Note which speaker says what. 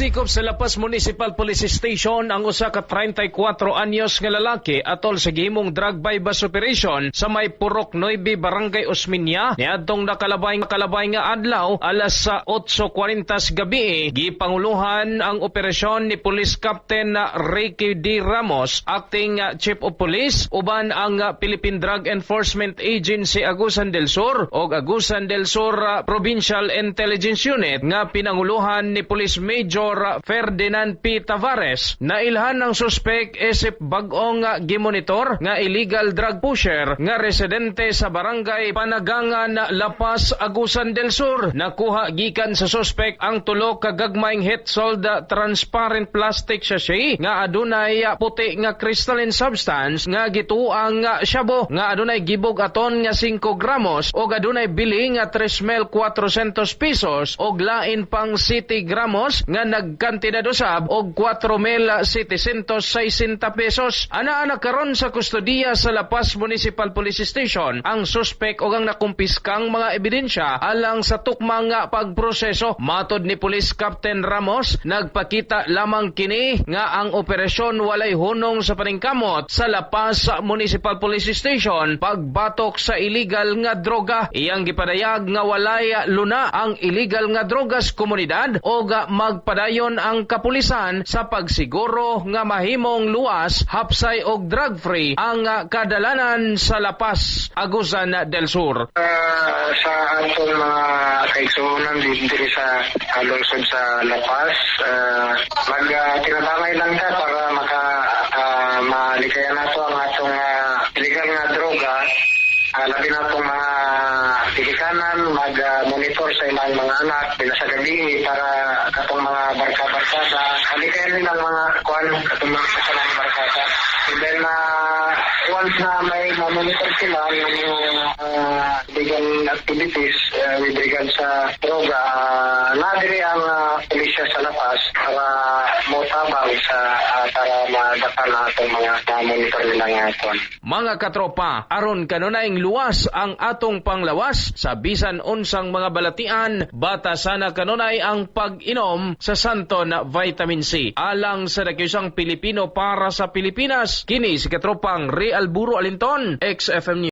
Speaker 1: Gipasikop sa La Paz Municipal Police Station ang usa ka 34 anyos nga lalaki atol sa gihimong drug buy bust operation sa may Purok 9, Barangay Osmeña, niadtong nakalabay nakalabay nga adlaw, alas sa 8:40 sa gabi. Gipanguluhan ang operasyon ni Police Captain Ricky D. Ramos, acting Chief of Police, uban ang Philippine Drug Enforcement Agency Agusan del Sur ug Agusan del Sur Provincial Intelligence Unit nga pinanguluhan ni Police Major Ferdinand P. Tavares. Nailhan ang suspek isip bag-ong gimonitor nga illegal drug pusher nga residente sa Barangay Panagangan, La Paz, Agusan del Sur. Nakuha gikan sa suspek ang tulo ka gagmayng heat-sealed transparent plastic sachet nga adunay puti nga crystalline substance nga gituang shabu nga adunay gibug-aton nga 5 gramos ug adunay bili nga 3,400 pesos ug lain pang 7 gramos nga nagkantidad usab og 4,760 pesos. Anaa na karon sa kustodiya sa La Paz Municipal Police Station ang suspek ug ang nakumpiskang mga ebidensya alang sa tukmang pagproseso. Matod ni Police Captain Ramos, nagpakita lamang kini nga ang operasyon walay hunong sa paningkamot sa La Paz Municipal Police Station pagbatok sa illegal nga droga. Iyang gipadayag nga walay luna ang illegal nga droga sa komunidad o magpadayon ang kapulisan sa pagsiguro nga mahimong luwas, hapsay og drug-free ang kadalanan sa La Paz, Agusan del Sur.
Speaker 2: Sa atong mga kaigsuonan diri sa lungsod sa La Paz, mag tinabangay lang ta para maka malikayan nato ang atong illegal nga droga. Labi na atong mga tigikanan mag-monitor sa ilang mga anak pila sa gabi para katong mga barka-barkada halikayan nilang mga kuan, katong mga kasanang barkada. And then once na may ma-monitor sila yung illegal activities with regard sa droga, nadiri ang pulisya sa La Paz para motabang sa para madapa na atong mga ma-monitor nila nga kuan.
Speaker 1: Mga katropa, aron kanunayng luwas ang atong panglawas sa bisan unsang mga balatian, bata sana kanunay ang pag-inom sa Santon Vitamin C. Alang sa Dakisang Pilipino para sa Pilipinas, kini si katropang Real Buro Alinton, XFM News.